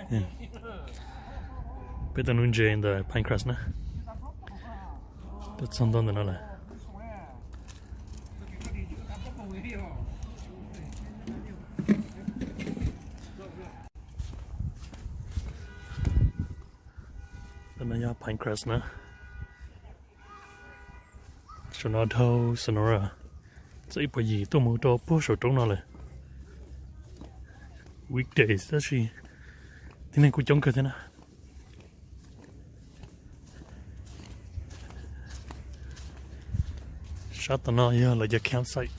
Peb tuaj nuv ntses ntawm Pinecrest na. Tuaj txog ntua ntawm no lawm. Ntawm no yog Pinecrest na. Saum no dhau Sonora. Txog ib puas yim tuaj mus rau puag saum roob no lawm. Weekdays tab sis tib neeg kuj coob kawg thiab na. Sab tom no yog lawv cov campsite.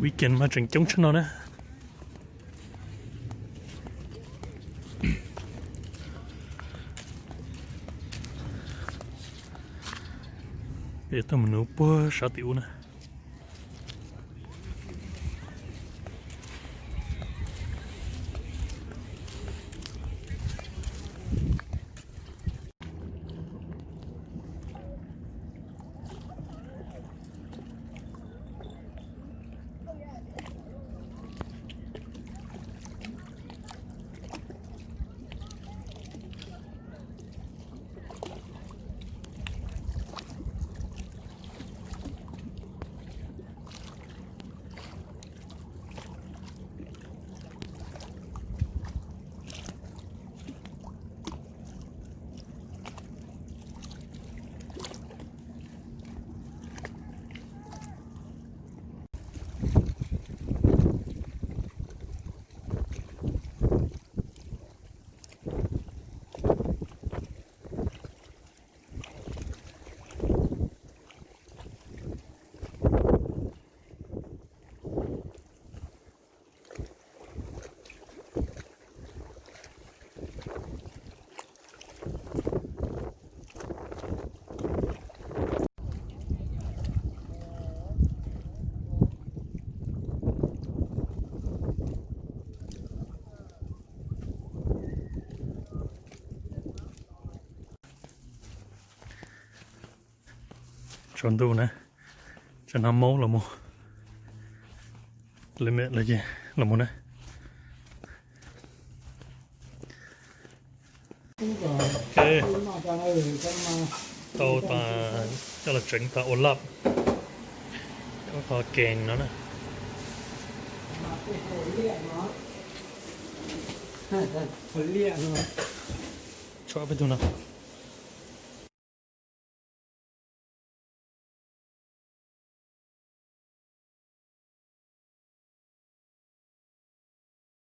Weekend mas tseem coob tshaj no na. Peb tuaj mus nuv puag sab tim ub na. Tsaus ntuj na, tsam no maub los mus, lawv me lawv ces los mus na. Ok, tau tas coj los tseev tas ua laj, ua qhov kees no na. Tshuav peb tug no.